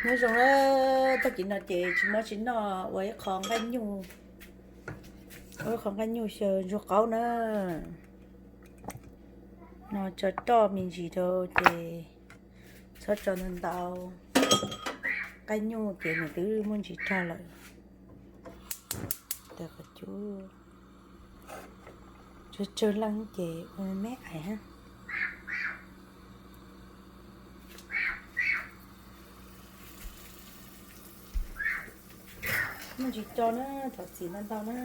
Nyob zoo na, tag kis no ces tsis muaj tsis noj, ua ib qho nqaij nyuj, ua ib qho nqaij nyuj xyaw ntsuag qaub na. No tso roj me ntsis rau ces txhob tso ntau ntau, nqaij nyuj ces nws twb muaj ntsis rog lawm. Qhov cub tsawg tsawg leej ces ua me me ais hab. Muaj ntsis roj na, thov txim ntau ntau na.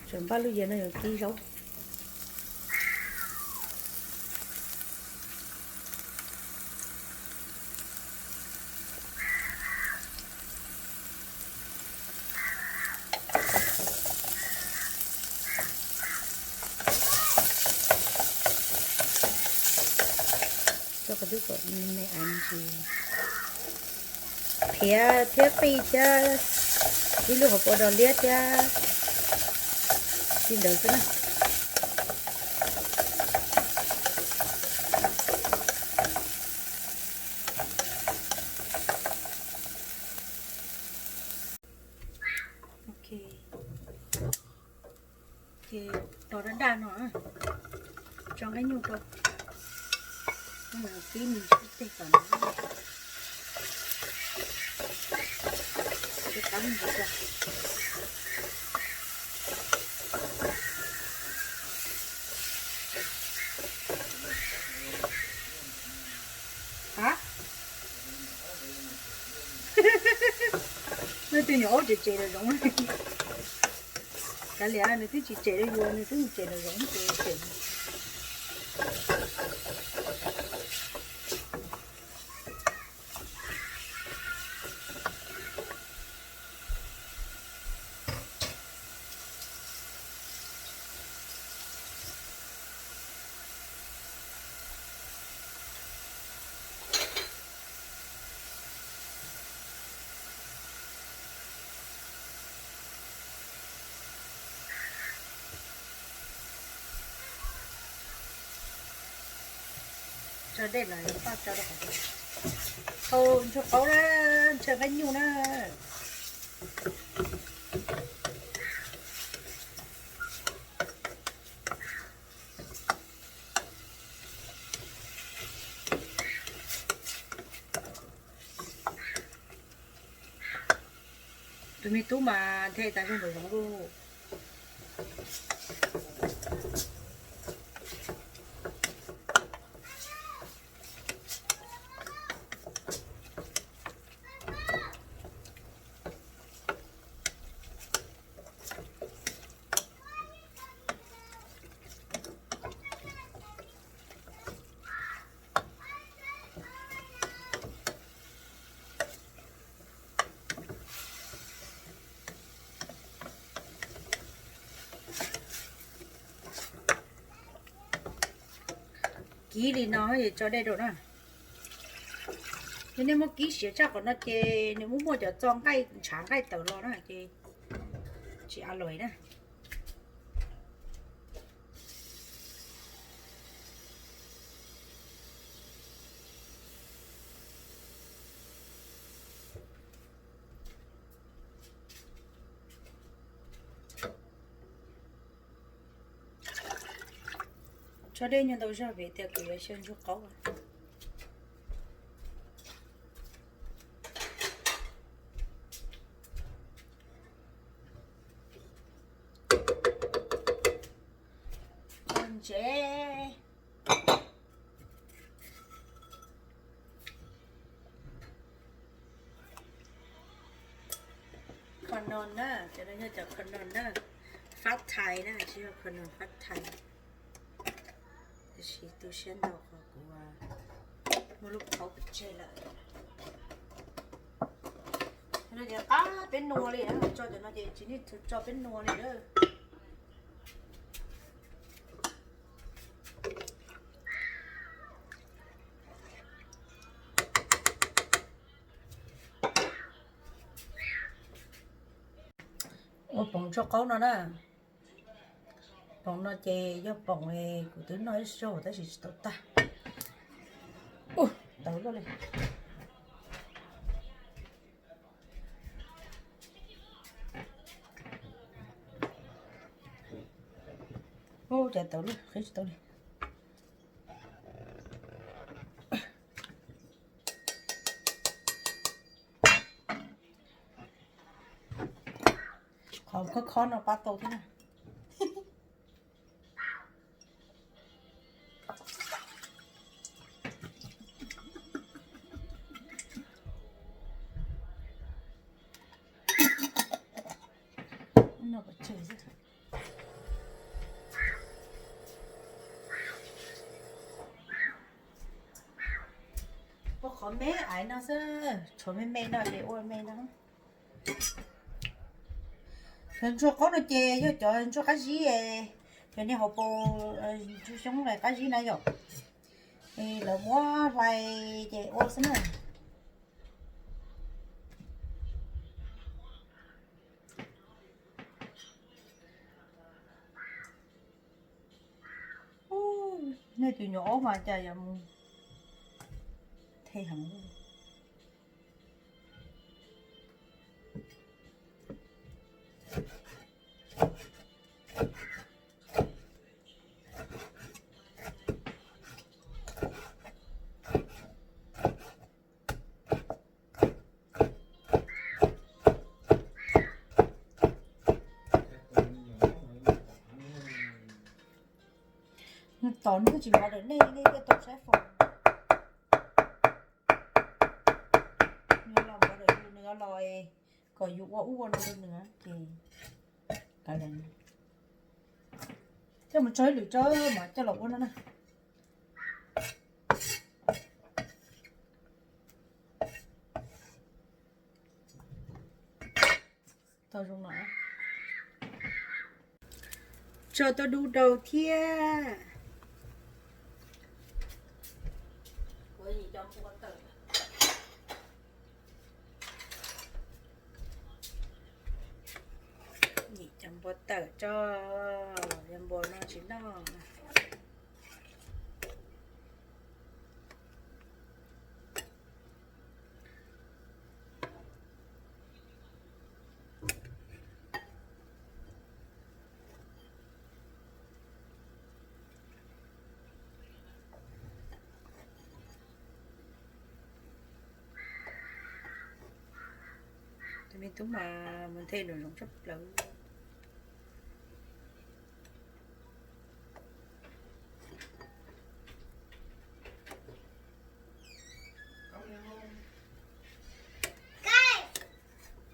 Tseem npaj lub yias no yuav kib zaub. Tso qhov cub kom me me ais ntsis, qhiav thiab qij thiab ib lub hauv paus dos liab thiab li ntawd xwb na. Ok, ces tos daj daj no, tso nqaij nyuj rau, kib me ntsis tej tom no, kib qab me ntsis rau. Ha, nws tus nyuam aub tseem tsem lawm zoov. Kav liam, nws twb tsis tsem rau yus, nws twb tsem lawm zoov ces tsem. Tso dej los paj tso rau qhov, hau ntsuag qaub na, ntshaw nqaij nyuj na. Tus me tub mas nthe tas zog npaum zoov lauj. Kib li no es tso dej rau na. Yog nej muab kib siav tshaj qhov no ces nws muaj muaj cov txo nqaij ntshav nqaij tawm los na ces tsis a luam na. Tso dej nyuag ntau zog vim tias kuv yuav xyaw ntsuag qaub. Ntsev. Khos noos na, cov no yog cov khos noos na, fab thais na, tsis yog khos noos fab thais. Tiam sis tu siab ntau qhov kuv muaj lub qhov pov tseg lawm. Qab peb nua li, tso cov no ces tsis nej tso peb nua li lawm. Ua poom ntsuag qaub no na. Poom no ces yog poom kuv twb noj ib zaug tab sis tsis tau tag. Ua, tawv luaj li. Ua, cas tawv luaj, qhib tsis tau li. Qhov khob khob no pab tau thiab na. Ua qhov me aiv no xwb, tshuav me me no ces ua me no. Cov ntsuag qaub no ces yog cov ntsuag qab zib, cov niag hauv paus ntsuag xyoob qab zib na yom. Lawv muab hlais ces ua xwb na. Nej tus nyuam aub mas cas yuav mus the heev. Tos nws twb tsis mov ntawm nej, nej thiaj tau saib foom. Nws los mov ntawm yus, nws los kom yus ua ub ua no rau nws ces kav liam. Coj mus tso ib lwm tso mas coj los ua no na. Tau zoo no. Tso tau dub dau thiab. Nim cov npua tawm tso, yog npua no tsis noj. Tus me tub mas mus nthe nraum zoov tshaj plaws.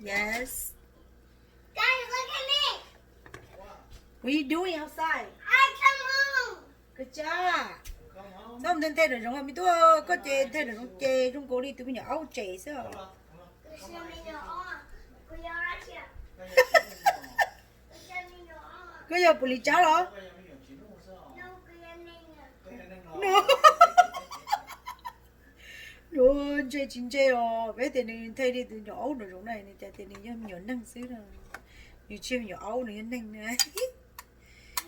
Yes. Guys, look at me. What are you doing outside? I come home. Good job. Txhob nthe nthe nraum zoov me tub, koj ces nthe nraum zoov ces zoo nkaus li tus me nyuam aub tsev xwb os. Koj yog pus lis tsab los? Ntshe tsis ntse os, peb tias nws nthe li tus nyuam aub nraum zoov na, nws cas tias nws yog me nyuam neeg xwb na. Nws tsis yog me nyuam aub, nws yog neeg na.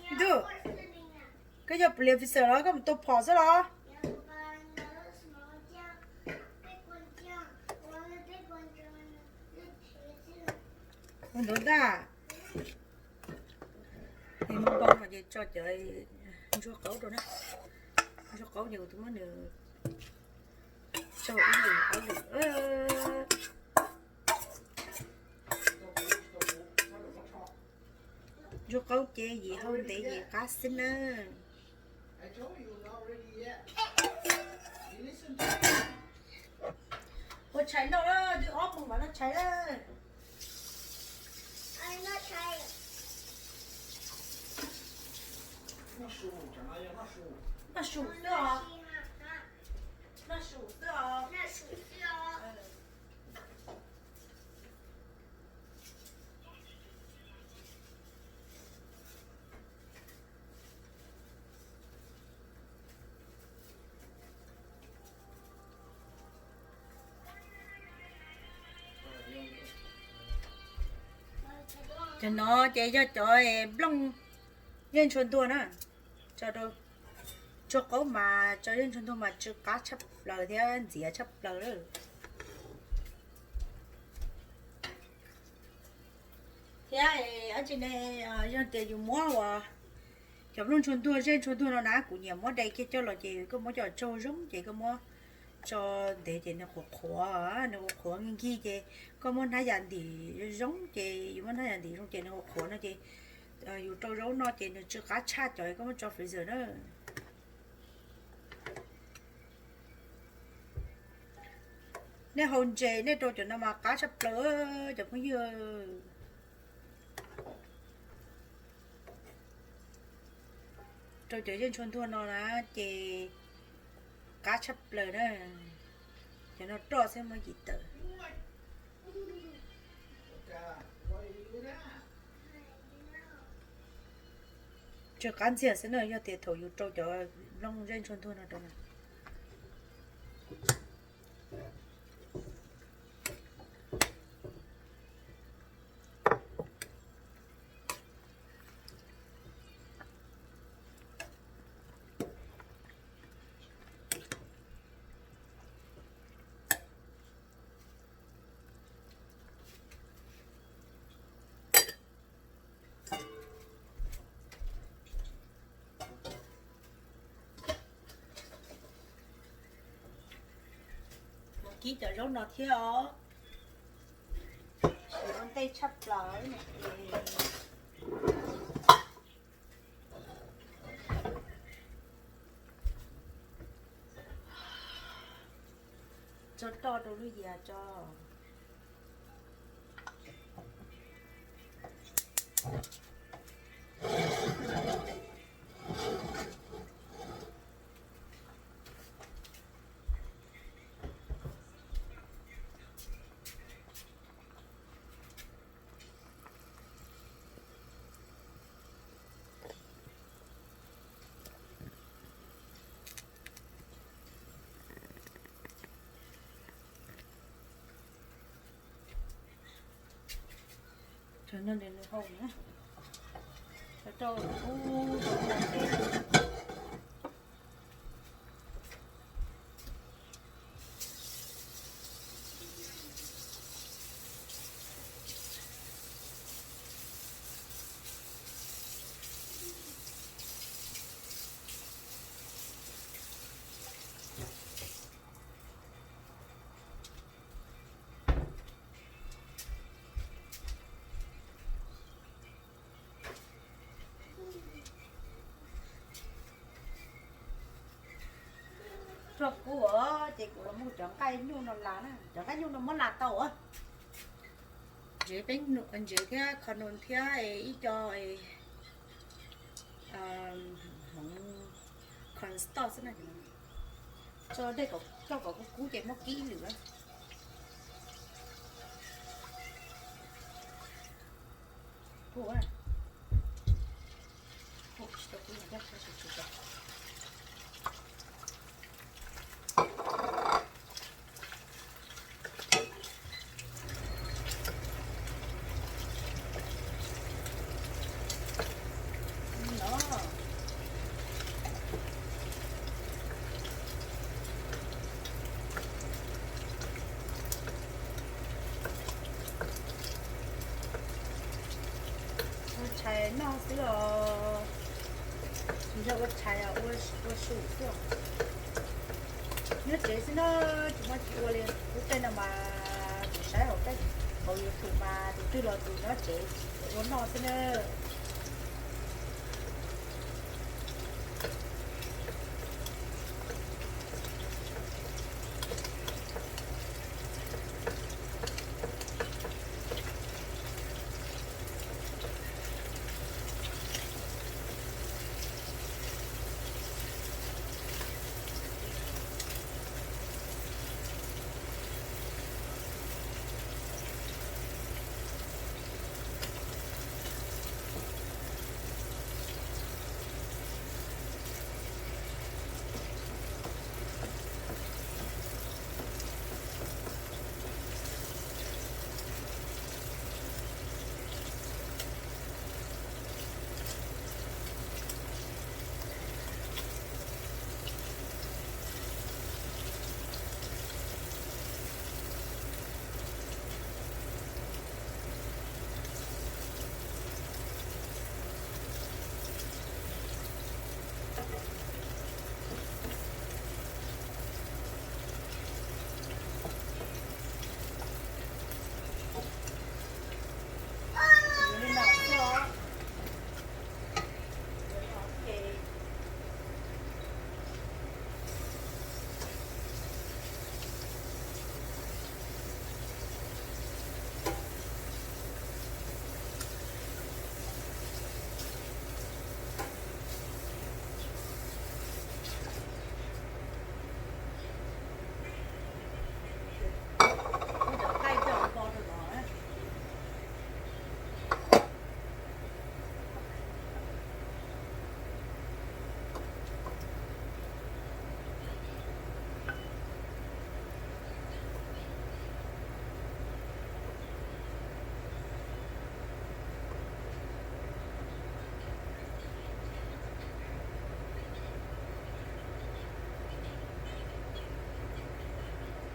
Ntuj, koj yog police officer los koj mus tua phom xwb los? Ua ntawd ntag. Npau no ces tso cov ntsuag qaub rau na. Ntsuag qaub ces kuv twb muab nws tso ib lwm ob lwm. Ntsuag qaub ces yim hau ntev yim qab xwb na. Ua tshais noj, twb ob moos mam noj tshais na. Noj su xwb os. Noj su xwb os. Cov no ces yog cov nplooj yeej tshua ntuag na, tso rau Tso qaub mas tso zej ntsuag ntuag mas tsw qab tshaj plaws thiab ntxiav tshaj plaws lawm. Thiab dab tsi ne, yog tias yus muab uas cov nplooj ntsuag ntuag zej ntsuag ntuag no na, kuv nyiam muab de kiag coj los ces koj muab coj tsaug zoo ces koj muab tso ntev ces nws qhuav qhuav, nws qhuav qhuav nkig nkig ces koj muab hnab yas ntim zoo ces, yus muab hnab yas ntim zoo ces nws qhuav qhuav no ces yus rau zaub noj ces nws tsw qab tshaj cov koj muab tso freezer na. Nej haus ntses nej rau cov no mas qab tshaj plaws cov phooj ywg. Rau cov zej ntsuag ntuag no na ces qab tshaj plaws na. Cov no roj xwb muaj yim tawm. Tsw qab ntxiag xwb na, yog tias thaum yus rau cov nplooj zej ntsuag ntuag no rau na. Mus kib cov zaub no thiab os. Ua ntej tshaj plaws. Tso roj rau lub yias tso. Cov no nws hau na. Cov rau ub rau no xwb. Roj kub os, ces kuv los muab cov nqaij nyuj no las na, cov nqaij nyuj no muab las tau os. Ntsev peb, ntsev thiab khos noos thiab ib co hmoov corn starch xwb na. Tso dej kom, coj kom kub kub ces muab kib lwm na. Kub, kub tsis tau kub no thiab, tsis tau. Ua tshais noj xwb os, tsis yog ua tshais, ua su xwb os. Nyob tsev xwb na, tsis muaj tsis ua li. Lub caij no mas kuv saib hauv, hauv YouTube mas tus twg los tus nyob tsev ua noj xwb na.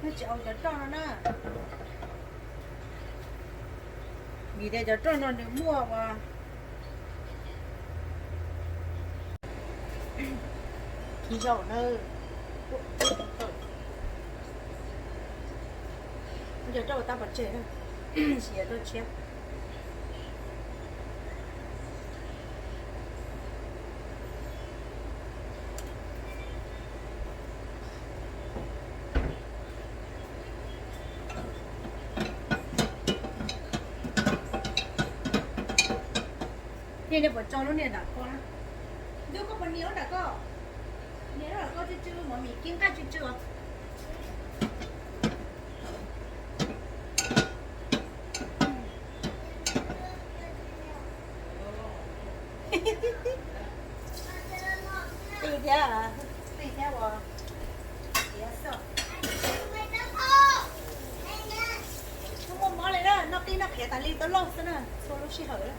Nws tsis aus cov roj no na, vim tias cov roj no nws muaj ua khi zaum na. Cov roj ua tab pov tseg na, siav roj tshiab. Niam, nej puas tso lub niag nram koj na? Ntuj, koj puas nias lub nram koj? Nias lub nram koj tsw tsw, mov mis kib nqaij tsw tsw os. Tij thiab, tij thiab uas tiav xwb. Tsis muaj mob li na, noj qij noj qhiav tas li tau loj xwb na, txhua lub sij hawm na.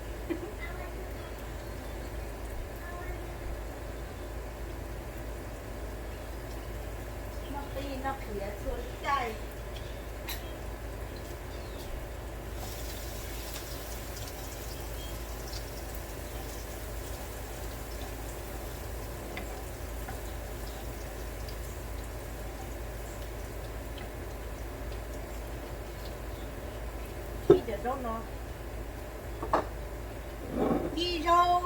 Noj qij noj qhiav txhua lub caij. Ib cov zaub no, ci zaub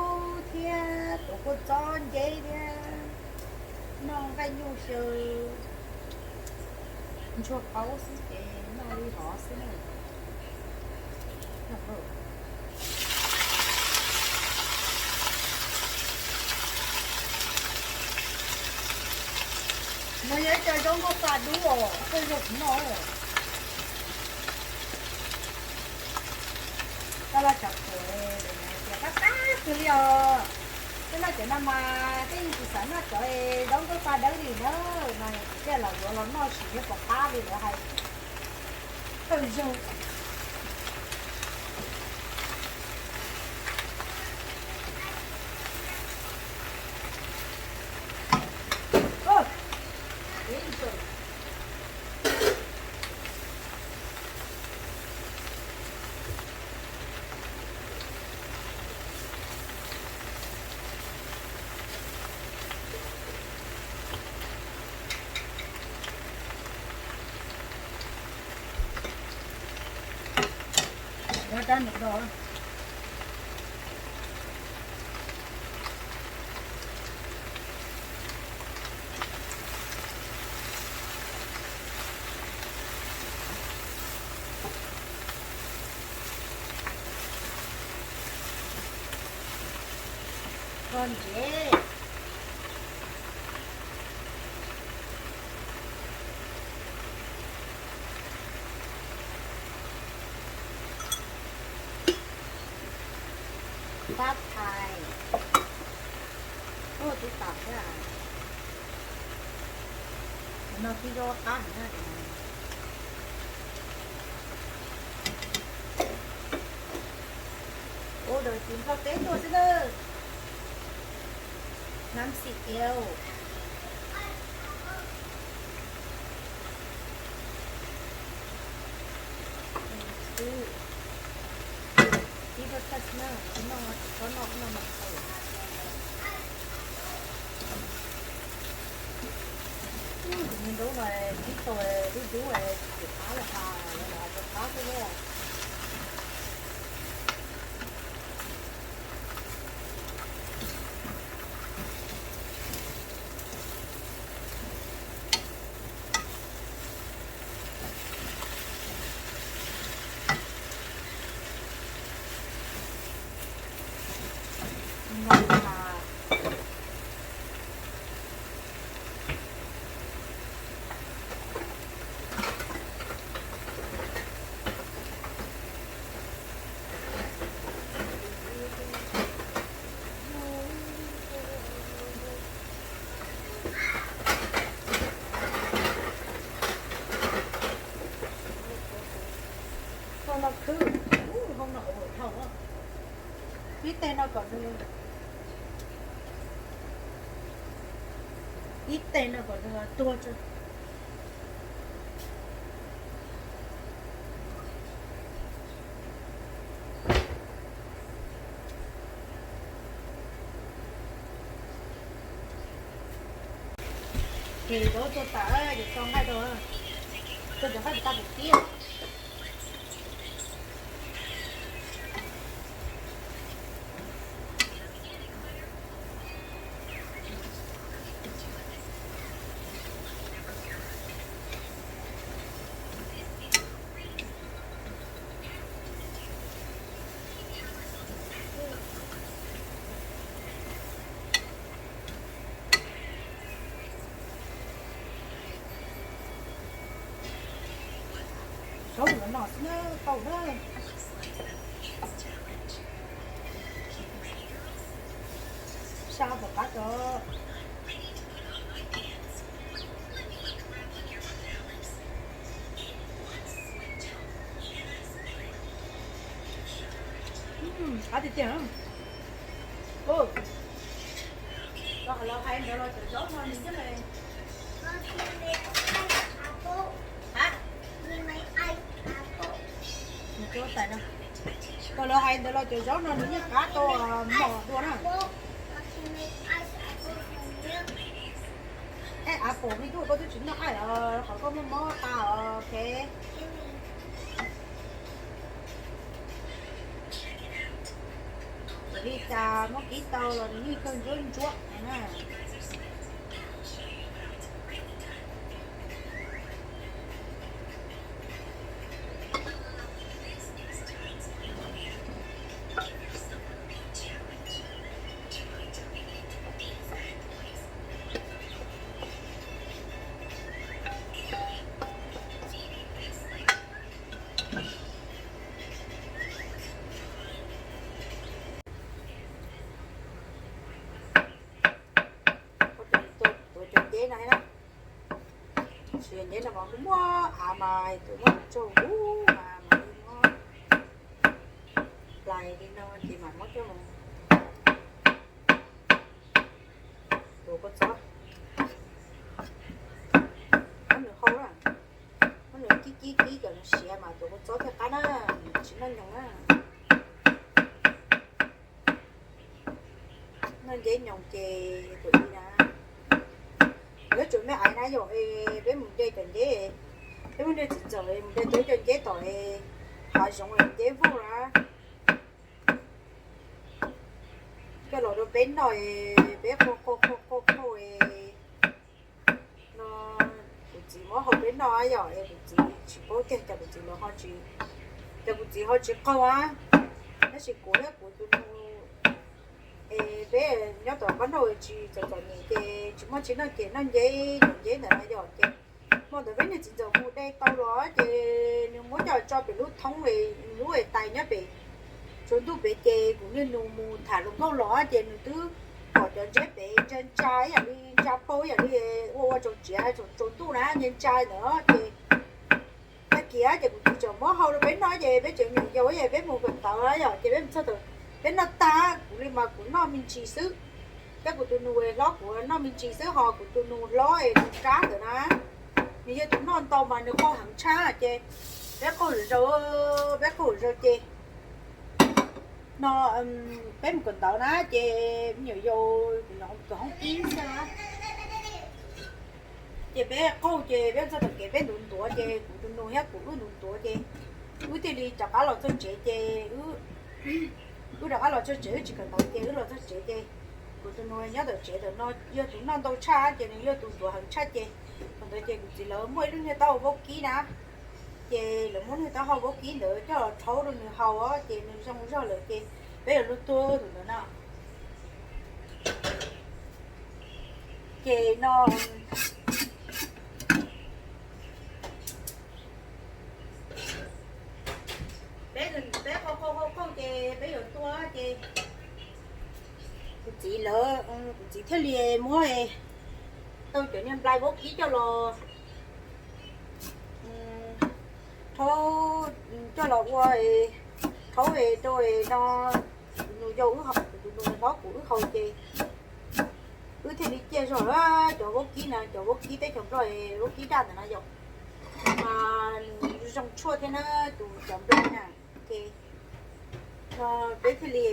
thiab tus kua txob nceb thiab noj nqaij nyuj xyaw ntsuag qaub xwb ces noj li hov xwb na. No yog ib co zaub nkauj fa dub os, koj zoo kuv noj. Koj los tsav puam, lawv hais tias qab qab kawg li os. Koj noj cov no mas koj yeej tsis xav noj cov zaub nkauj fa dawb li na. No kuv thiaj los yuav los noj sim seb puas qab li lawv hais. Tawm zaug. Ua rab num do. Koj ntsev. Pab thais. Ua tus tam thiab. No tib zoo qab heev na. Ua daws tiv nplog peb tuaj xwb na. Nam xim iau. Ib rab tag na, tsis noj, tsis txhob noj, noj mas tau. Tus me nraub no tib tug dub dub tsis qab los tas, lawv hais tias qab xwb na. Hau no khwv, hau no ua hau dhau. Ib teg no kom nws, ib teg no kom nws tuag tso. Ces lawv tuaj tas ces tau nqaij rau, tuaj cov nqaij tas pem tib. Zaub no xwb na, tau na. Sab tom qab tso. Qab tiag tiag. Los hais ntawd los cov zaub no nws yeej, ha, nws tsis ua tais no. Los hais ntawd los cov zaub no nws yeej qab tau mos dua na. Ej, av pom me tub koj twb tsis noj aib os, qhov koj muaj mob tas os, ok. Txawm li cas muab kib tau los nws yeej kawg ntsuab ntsuab na. Tuav cov nceb no thiab na. Tsis yog nceb no mas kuv muab av mas tus muab tsaug huv mas mas muab plais li no ces mam muab coj mus tuav kua txob. Muab nws hau na, muab nws kib kib kib kom nws siav mas tuav kua txob thiaj qab na, tsis noj nyoos na. Noj nceb nyoos ces tuav li na. Yuav tsum me aiv na yom, peb mus de cov nceb, peb muab de txiv ntxawm mus de tuav cov nceb tom hav zoov nceb vauj na. Coj los rau peb noj, peb qau qau qau qau no, kuv txiv muab hau peb noj yom, es kuv txiv tsis paub tiag cas kuv txiv los ho tsis, cas kuv txiv ho tsis qaug a. Tab sis kuv thiab kuv tus nus es peb nyob tom qab nrauj tsis txom txom nyem ces tsis muaj tsis noj ces noj nceb, cov nceb ntawm no yom ces hmo ntawd peb niag txiv ntxawm mus de tau los ces nws muab coj tso pem lub thoob, lub tais nyob pem tsuas ntuj pem ces kuv niag nus mus tham hluas nkauj los ces nws twb pom cov nceb pem ntsa ntsa ib yam li ntsa plhu ib yam li ua ua tsaus tsiav tsaus ntuj na ntsa ntsa ntawd ces tag kis ces kuv txiv tseem muab hau rau peb noj ces peb tseem me nyuam yaus es peb mus kawm ntawv yom ces peb mus txog thaum peb noj tag kuv li mas kuv noj me ntsis xwb, thiab kuv tus nus hlob kuv noj me ntsis xwb ho kuv tus nus hlob es tus Kab ntawd na, nws yog tus noj ntau mas nws qaug heev tshaj ces peb qaug zom zaws, peb qaug zom zaws ces no peb mus kawm ntawv na ces me nyuam yaus kuv nyuam qhuav kawm hoob ib xwb na. Ces peb qaug ces peb txog tom kev peb ntuav ntuav ces kuv tus nus thiab kuv wb ntuav ntuav ces wb thiaj li rov qab los txog tsev ces wb rov qab los txog tsev, wb tsis kawm ntawv ces wb los txog tsev ces kuv tus nus nyob tom tsev ntawm no yog tus noj ntau tshaj ces nws yog tus ntuav heev tshaj ces thaum ntawd ces kuv txiv lawv muaj ib lub niag taub hau vaub kib na, ces lawv muab niag taub hau vaub kib ntawd coj los rhaub rau nws haus ces nws zoo zog lawm ces peb yuav luag tuag tus ntawd no. Ces no peb, peb qaug qaug qaug qaug ces peb yuav tuag ces kuv txiv lawv, kuv txiv thiaj li muab tau cov niag nplai vaub kib coj los rhaub, coj los ua rhaub rau no, tus nus yau wb haus, tus nus hlob kuv wb haus ces wb thiaj li ciaj zog cov vaub kib na, cov vaub kib teb chaws Nplog, vaub kib daj ntawm no yom, mas nws zoo tshuaj thiab na, tus cov nplai na, ces peb thiaj li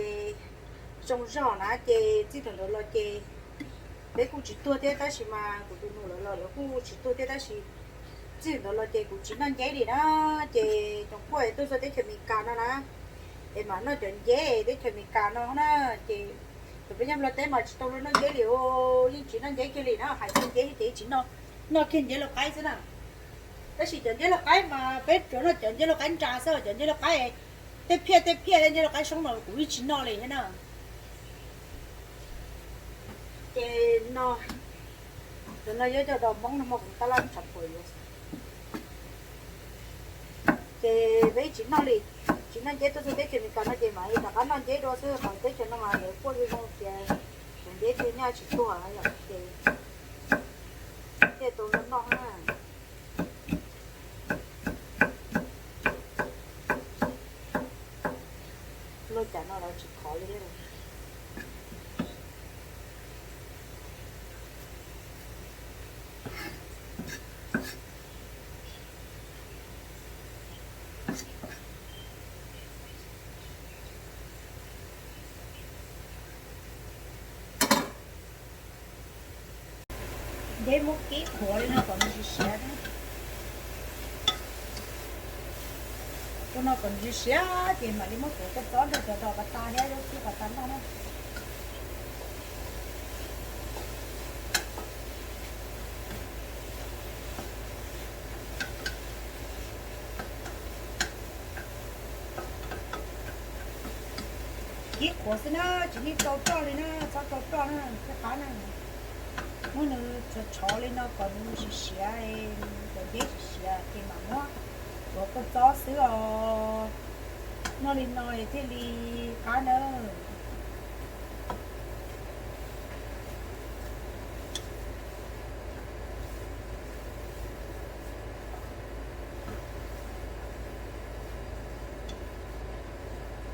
zoo zog na ces txij thaum ntawd los ces Peb kuj tsis tuag thiab tab sis mas kuv tus nus lawv los lawv kuj tsis tuag thiab tab sis txij ntawd los ces kuv tsis noj nceb li na. Ces cov kuaj tuaj txog teb chaws Amelikas no na, es mam noj cov nceb teb chaws Amelikas no na. Ces cov peb nyob Nplog teb mas tsis tau luag noj nceb li os, yeej tsis noj nceb kiag li na, hais txog nceb ces tsis noj, noj kiag nceb lau qaib xwb na. Tab sis cov nceb lau qaib mas peb tsuas noj cov nceb lau qaib nra xwb, cov nceb lau qaib tej phiaj tej phiaj nceb lau qaib soob no kuv yeej tsis noj li thiab na. Ces no, cov no yog cov dos Hmoob no mas kuv tab laj tshav puas yuav. Ces peb tsis noj li, tsis noj nceb tuaj txog teb chaws Amelikas no ces mam li rov qab noj nceb dua xwb, qhov teb chaws no mas lawv kuaj zoo zoo tias cov nceb tej nyaj tsis tuag yom, ces thiaj tau noj na. Luaj cas no los tsis khov li. Nceb muab kib qhuav li no kom nws siav siav. Ua no kom nws siav ces mam li muab kuav kua txob nrog cov dos pas tas thiab zaub txhwb pas tas noj na. Kib qhuav xwb na, tsis yeej rau roj li na, txhob rau roj na thiaj qab na. Muab nws tshov tshov li no kom nws siav siav, kom nceb siav siav ces mam muab kuav kua txob xwb os. Noj li no thiaj li qab na.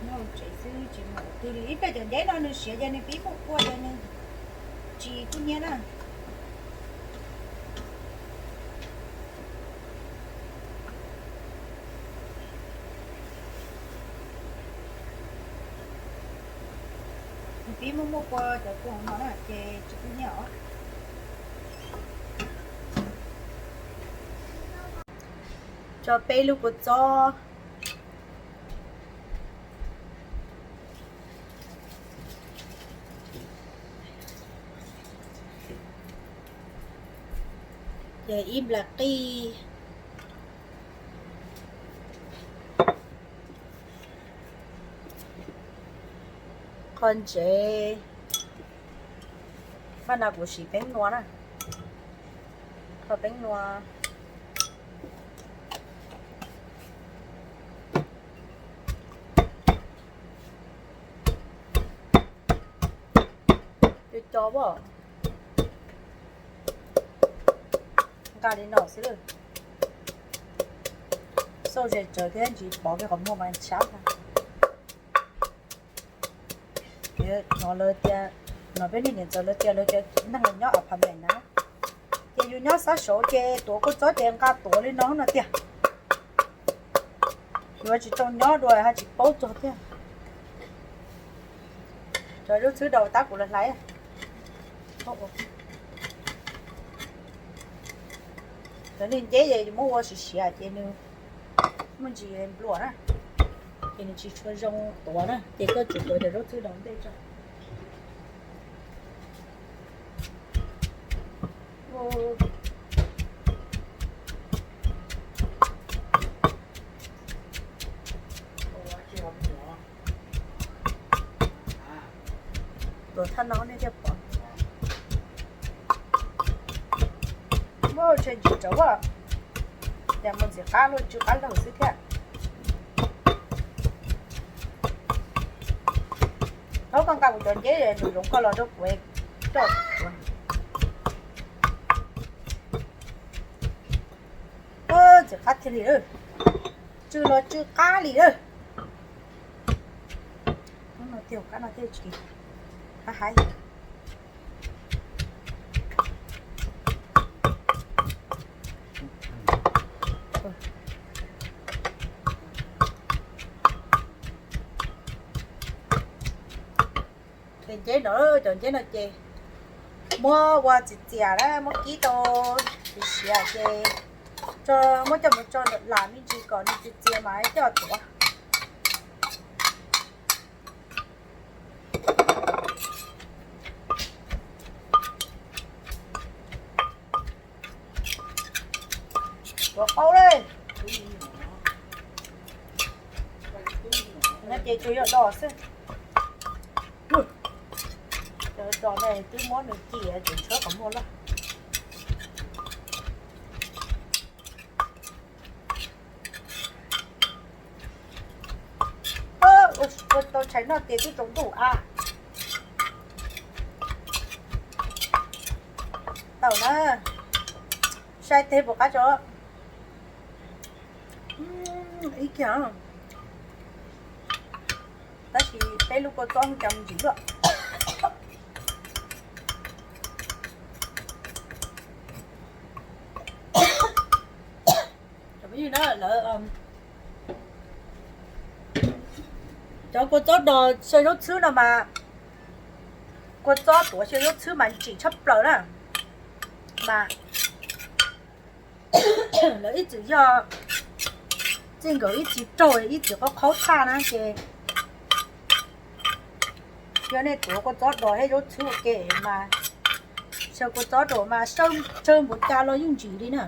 Noj tsev xwb tsis mus twg li. Ib pliag cov nceb no nws siav ces nws pib muaj kua ces nws tsis kuj nyiab na. Nws pib muaj muaj kua cov kua hauv no na ces tsis kuj nyiab os. Tso peb lub kua txob. Ces ib nplas qij, qhov ntsev, mas no kuv siv peeb nua na, qhov peeb nua. Cov cov as, nqa li no xwb lawm. Xauj ze tsawv thiab ntsis pov kiag qhov muag mas sab. Hnov lawv tias, hnov peb niag niam ntxawm lawv tias lawv cov neeg los nyob apartment na, ces yus nyob sab saud ces tuav kua txob ces nqa tuav li no no tiag. Yuav tsis tau nyob dua haj tsis paub txog thiab. Cov zaub txhwb rau tab kuv los hlais. Cov niag nceb es yus muab ua siav siav ces nws muaj ntsis npluam na, ces nws tsis tshua zoo tuav na, ces koj tsuas tuav cov zaub txhwb rau ntej tso. Tuav thaj no nej thiaj pom. Muaj tshe ntsis rauv, cas mus ntxim qab luaj tsw qab laug xwb thiab. Thaub koj nqa kuv cov nceb nws zoov koj los rau kuv coj. Ntxim qab thiaj li, tsw los tsw qab li lawm. Hnub no tiag qab no thiaj tsis qab haib. Nceb no, cov nceb no ces Muab ua txias txias na, muab kib tau siav siav ces muab coj mus tso ntawm las me ntsis kom nws txias txias mas coj tuav. Tuav qaub li. No ces tsuas yog dos xwb. Cov dos ne twb muab nws ci tseem tshuav qhov muag loj. Ua tau tshais noj tias twb tsaus ntuj a. Tau na, sai teg puas qab tso. Ib kiag, tab sis peb lub kua txob cov me ntsis luaj. Cov phooj ywg na, lawv, cov kua txob dos xyaw zaub txhwb no mas, kua txob tuav xyaw zaub txhwb mas ntsim tshaj plaws na. Mas lawv ib txwm yog txij nkawm ib txwm raug ib txwm qhov qhaub tshaj na ces yog nej tuav kua txob dos thiab zaub txhwb ua ke mas xyaw kua txob dos mas tsawg npaum cas los yeej ntsim li na.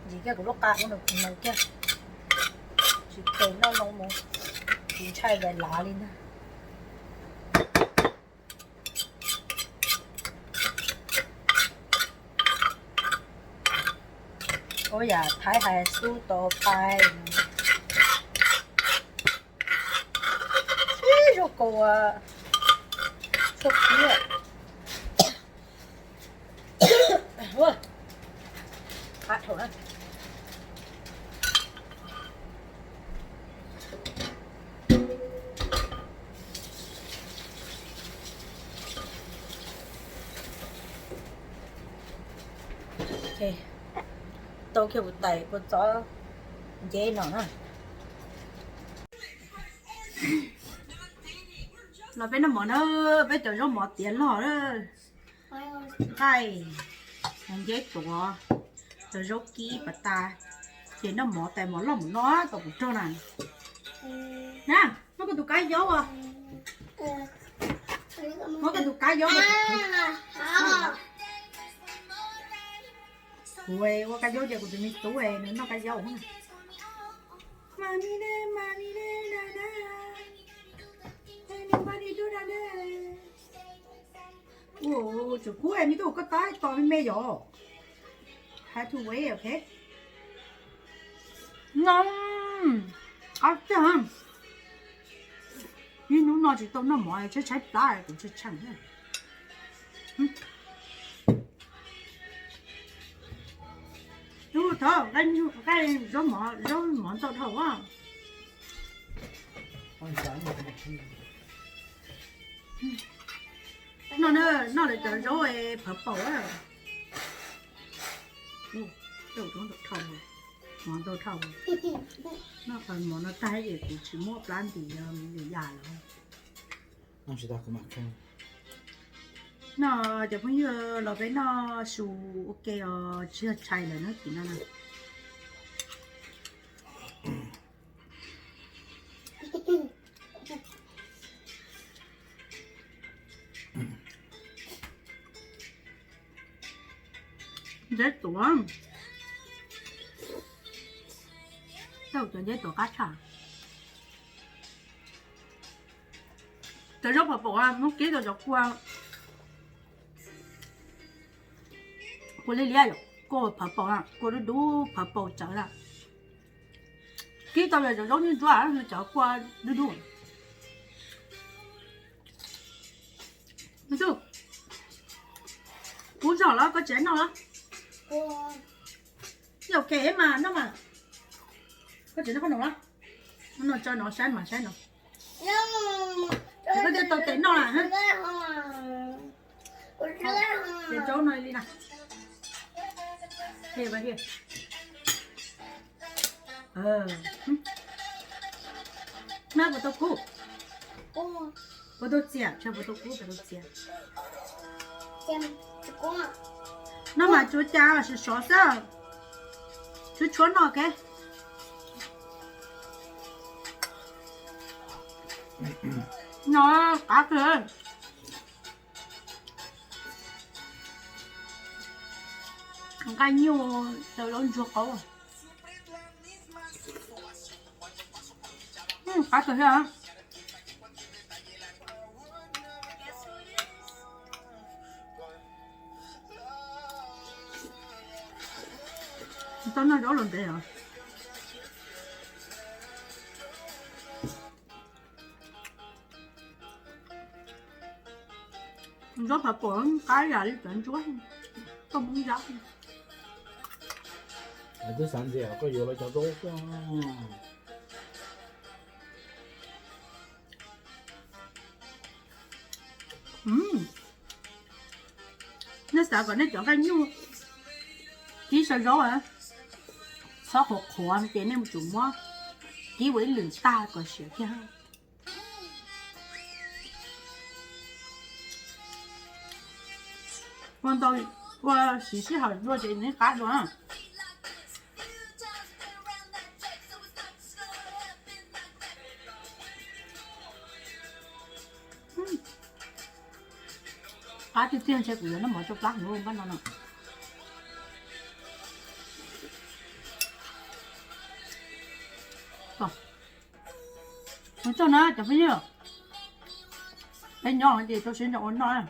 Ntsim kiag kuv lub qa ua nws kuv laws kiag, tsis kaus noj no mus, tsis ntshai vais lav li ntag. Ua yam Thaib hais xub tos pais. Ib zaug kaus tshuaj kiag. Tau kiag kuv tais kua txob nceb no na. Los peb noj mov na, peb cov zaub mov tiav log na. Nqaij, nceb tuav, cov zaub kib pas tas, ces noj mov tais mov loj mus no tau kuv rog na. Na, muab koj tus kab yaub as. Muab koj tus kab yaub. Kuv ua kab yaub ces kuv tus me tub nws noj kab yaub. Mas ni ne, mas ni ne, na na. Anybody do that ne. Ua tseem kub es me tub, koj tab tos me me yom. Hais tus web, ok. No, qab tiag. Ib hnub no tsis tau noj mov tshaib tshaib plab kuv tshee tshee thiab. Tub thov nqaij zaub mov, zaub mov ntau dhau a. Noj, noj lawv cov zaub phawv paum a. Zaub ntau dhau, mov ntau dhau. Noj qhov mov no tag es kuv tsis muaj plab ntim li yam lawm. Noj cov phooj ywg los peb noj su ua ke os, tsis yog tshais lawm na, tim no na. Nceb tuav, tau cov nceb tuav qab tshaj. Cov zaub phawv paum muab kib tau cov kua, kua liab liab yom, kua phawv paum, kua dub dub phawv paum tsawv na. Kib tau cov zaub nyuj ntsuab, cov kua dub dub. Kub zog los koj tsis noj los? Yog kev mas noj mas. Koj tsis noj qhov no los? No tso no saib mas saib no. Ces koj thiaj tau tes noj na. Ces tso no li na. Mab puas tau kub? Puas tau txias? Tsam puas tau kub, puas tau txias? No mas tsuav cas sov sov xwb. Tshuav tshuav no kev. No qab kawg. Nqaij nyuj tau zaub ntsuag qaub. Qab kawg thiab. Tau noj zaub los ntev os. Zaub phav pom qab yam li cov ntsuab, koj muab zab. Twb xav ntxias koj yuav los cov zaub. Nej xav kom nej cov nqaij nyuj kib sau zaub, txhob qhuav qhuav ces nej mus tsum muab kib ua ib lwm tag kom siav kiag. Ua ntau, ua siv sij hawm dua ces nej qab dua. Qab tiag tiag ntshe kuv yuav noj mov tsau plab kuv npaj no no. Ua tsaug na cov phooj ywg, peb nyob ces rau siab ntso ua noj.